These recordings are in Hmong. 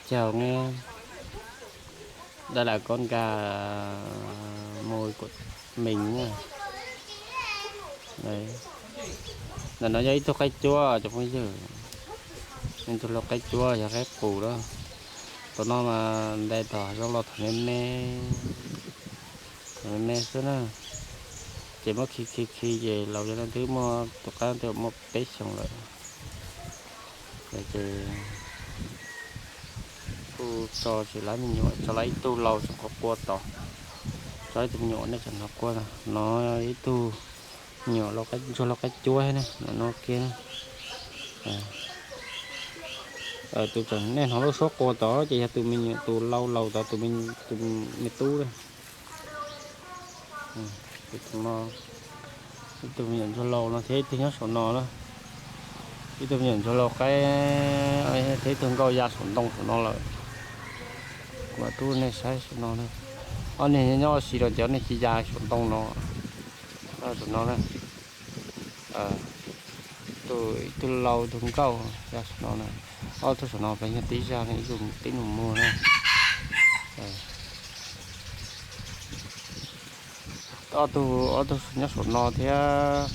Chào nghe. Đây là con gà mồi của mình nha. Đấy. Ntawm no yog ib tug qaib cuab cov phooj ywg. Ib tug lau qaib cuab yog qaib qus lawm. Tus no mas ntes tom hav zoov los thaum me me, thaum me me xwb na. Ces muab khi khi khi ces laus zog no twb muaj, tus qaib twb muaj peb xyoos lawm. Ces kuj tso tsis lab me nyuam, tso lawm ib tug laus tseem qua qua tod, tso ib tug me nyuam nej tseem hnov quaj no, ib tug me nyuam ntsuag lau qaib cuab thiab na, no kiag na. Tus tseem nej hnov lub suab qua tod ces yog tus me nyuam, tus lau laus tod, tus me tub na. Ib tug me nyuam ntsuag lau no thiab ib tug nyob saum no na. Ib tug me nyuam ntsuag lau qaib thiab ib tug nkauj ya saum ntoo saum no lawm. Kuv mam rub nej saib saum no na. Ob niag nyob ua si no ces ob niag cia ya saum ntoo no, saum no na. Tus, ib tug lau tus nkauj ya saum no na. Ob tug saum no pes yog tib zaj ne, ib tug tib nus muag na. Ob tug, ob tug nyob saum no thiab.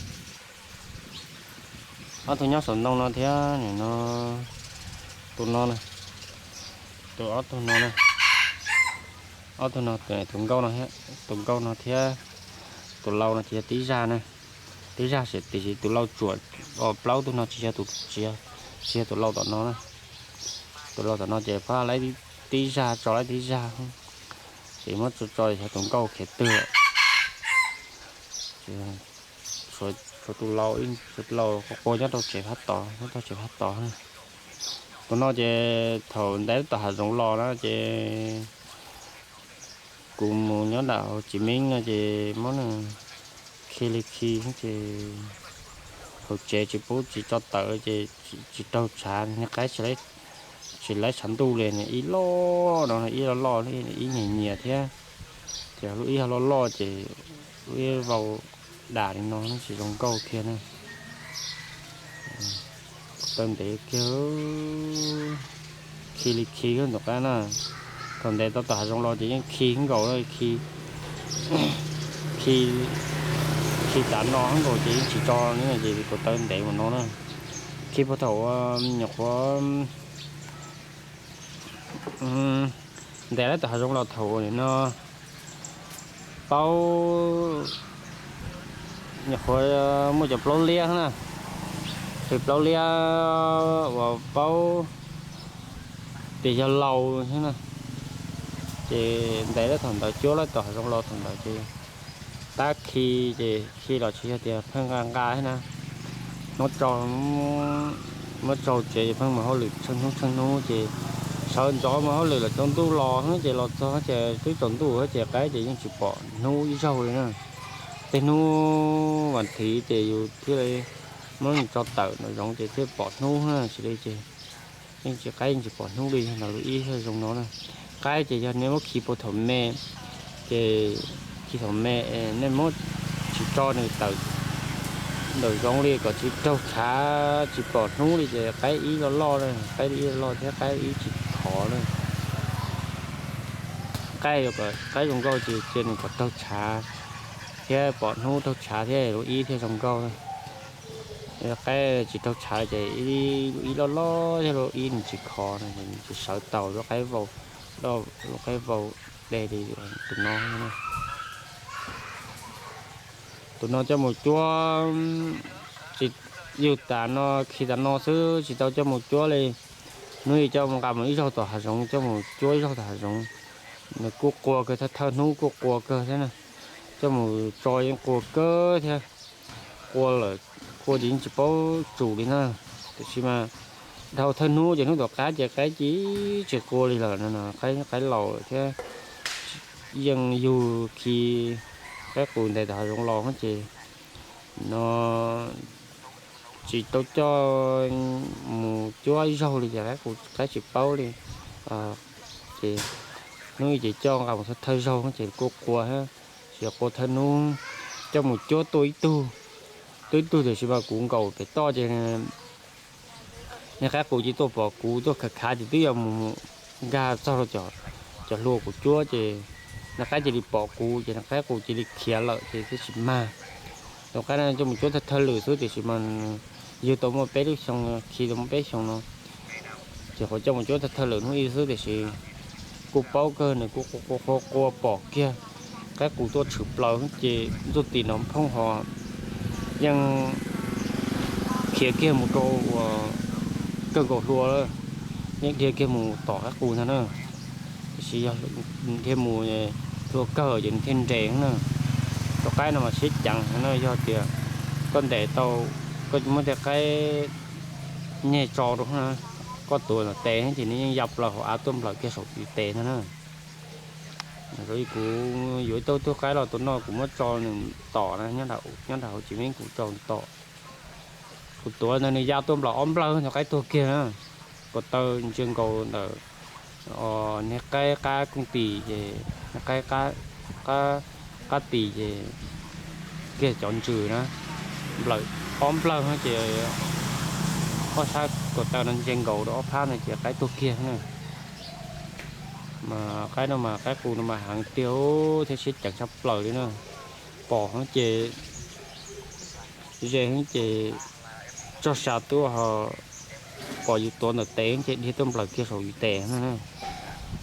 Ob tug nyob saum ntoo no thiab nim no, tus no na, tus ob tug no na, ob tug no, tus nkauj no, tus nkauj no thiab tus lau no ces yog tib zaj na, tib zaj tiam sis tus lau tsuam, plaub tug no tsis yog tus, tsis yog tus lau tom no na, tus lau tom no ces pab lawv tib zaj tso lawm tib zaj, ces muab tso tso xyov tus nkauj khiav twg lawm. Tshuav tus lau, tus lau qua qua nyob rau tsev phab tod, nyob rau tsev phab tod na. Tus no ces thaum ntais tom hav zoov los na ces kuv mus nyob nram Hồ Chí Minh no ces muab nws khi li khi ces hauv tsev tsis pub tsis tso tawm ces tsis raug tshav, niag qaib tsis laib tshav ntuj li, nws ib loj no, ib loj loj, ib nyias nyias thiab, ces lub ib ho loj loj ces lub ib vau dam li no tsis zoo nkauj kiag na. Taw ntev kiag, khi li khi tus qaib na, thaum ntes tau tom hav zoov los ces yeej khi nkaus, khi, khi, khi tav no nkaus ces yeej tsis tso li ces kuv taw ntev mus no na. Khi puag thaum nyuam qhuav ntes lawm tom hav zoov los thaum no paub, nyuam qhuav muaj cov plaub liab na, pes plaub liab uas paub tias yog laus thiab na, ces ntes lawm thaum ntawd, cuab lawm tom hav zoov los thaum ntawd ces tab khi, ces khi los tsis yog tias pheej nqa nqa thiab na, muab tso, muab tso tsev ces pheej mus hauj lwm tsheej hnub tsheej hnub ces sawv ntxov mus hauj lwm los tsaus ntuj los ces los txog ces twb tsaus ntuj ces qaib ces yeej tsis pom hnub ib zaug li na. Tej hnub vas thiv ces yus thiaj li muab nws tso tawm nraum zoov ces thiaj pom hnub na, tsis li ces yeej tsis, qaib yeej tsis pom hnub li, no lub ib thiaj zoo no na. Qaib ces yog nej muab khi puag thaum me, ces khi thaum me, nej muab tsis tso nws tawm nraum zoov li kom tsis raug tshav tsis pom hnub li ces qaib ib loj loj na, qaib ib loj loj thiab qaib ib tsis khov na. Qaib, qaib zoo nkauj ces cia nws kom raug tshav thiab pom hnub raug tshav thiab lub ib thiaj zoo nkauj. Qaib tsis raug tshav ces ib loj loj thiab lub ib nws tsis khov na, nws tsis sawv tau lub qaib vau, lub qaib vau deg li tus no. Tus no coj mus cuab, tsis, yug tas no khi tas no xwb tsis tau coj mus cuab li. Hnub ib coj mus nqa mus ib zaug tom hav zoov, coj mus cuab ib zaug tom hav zoov, nws kuj qua kawg, thawj thawj hnub kuj qua kawg thiab na. Coj mus tso yeej qua kawg thiab. Qua lawm, qua ces yeej tsis paub tsum li na. Tiam sis mas dhau thawj hnub ces hnub tom qab ces qaib ces tsis qua li lawm no, qaib, qaib laus thiab yeej yug khi qaib qus ntes tom hav zoov los ces no tsis tau coj mus cuab ib zaug li ces qaib qus, qaib tsis paub li. Ces hnub ib ces coj nqa mus thawj zaug ces kuj qua thiab, tsis qua thawj hnub, coj mus cuab tuaj ib tug, tuaj ib tug tiam sis mas kuv nkaum pem toj ces niag qaib qus ces tuaj pom kuv tuaj khav khav ces twb yuav mus, nkag txog rau cov hlua kuv cuab ces nws qaib cia li pom kuv ces nws qaib qus cia li khiav lawm ces twb tsis mag. Tus qaib no coj mus cuab thawj thawj lwm xwb tiam sis mas yug tau muaj peb lub xyoo, khi tau muaj peb xyoo no, ces qhuav coj mus cuab thawj thawj lwm hnub ib xwb tiam sis kuj paub kawg nws kuj qua qua pom kiag qaib qus tuaj tshwm plaws ces ntxuaj tis nrov nphoob ho yeej khiav kiag mus rau uas kawg nkaus hlua, yeej dhia kiag mus tom qaib qus ntag na. Tiam sis yog dhia mus hlua kawg ces nws thiaj nres na. Tus qaib no mas siab ceev na, yog tias koj ntes tau, koj muab tej qaib nyeg tso rau na, koj tuav tes ces nws yeej ya plaws hauv av tuaj nplawm kiag saum tes ntag na. Kuv yuav ib tug tug qaib los tus no kuv muab tso nws tom na, nyob nram hauv tsis meej kuv tso nws tom. Kuv tuav ntawd nws ya tuaj nplawm ob nplawg cov qaib tuag kiag na. Ko taw ntsia nkaus ntawm niag qaib qab kooj tis ces, niag qaib qab tis ces kiag cov ntsws na, nplawm ob nplawg ces ob sab ko taw no ntsia nkaus rau ob phab no ces qaib tuag kiag na. Mas qaib no mas qaib qus no mas heev tiag thiab siab ceev tshaj plaws li na. Pom heev ces ze heev ces txog sa tuaj ho pom yus tuav ntawm tes ces dhia tuaj nplawm kiag saum yus tes no.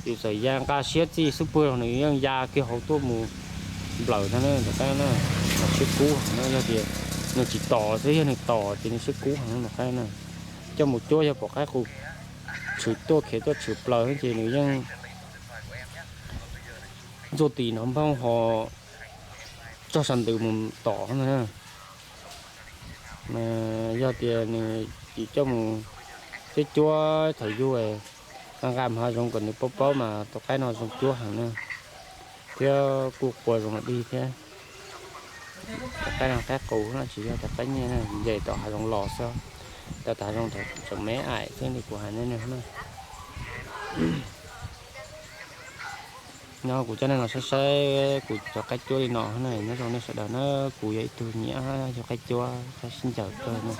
Yus txawm ya nqa siab txij xub pwg los nws yeej ya kiag hauv tuaj mus nplawm no na, tus qaib no siab kub heev na, yog tias nws tsis tom xwb, yog nws tom ces nws siab kub heev tus qaib na. Coj mus cuab yog pom qaib qus tshwm tuaj khiav tuaj tshwm plaws ces nws yeej ntxuaj tis nrov nphoob ho txog sab ntws mus tom no na. Yog tias nws tsis coj mus cuab cuab thaum yug, nqa nqa mus hav zoov kom nws paub paub mas tus qaib no zoo cuab heev na, thiab kuj qua zoo dig thiab. Tus qaib no qaib qus no tsis yog tus qaib nyeg na, nce tom hav zoov los xwb, tau tom hav zoov tseem me aim thiab li kuv hais nej na. No kuv coj nej los saib saib kuv cov qaib cuab li no na, nyob zoo nej sawv daws na, kuv yog ib tug nyiam cov qaib cuab, qaib sib ncaws kawg na.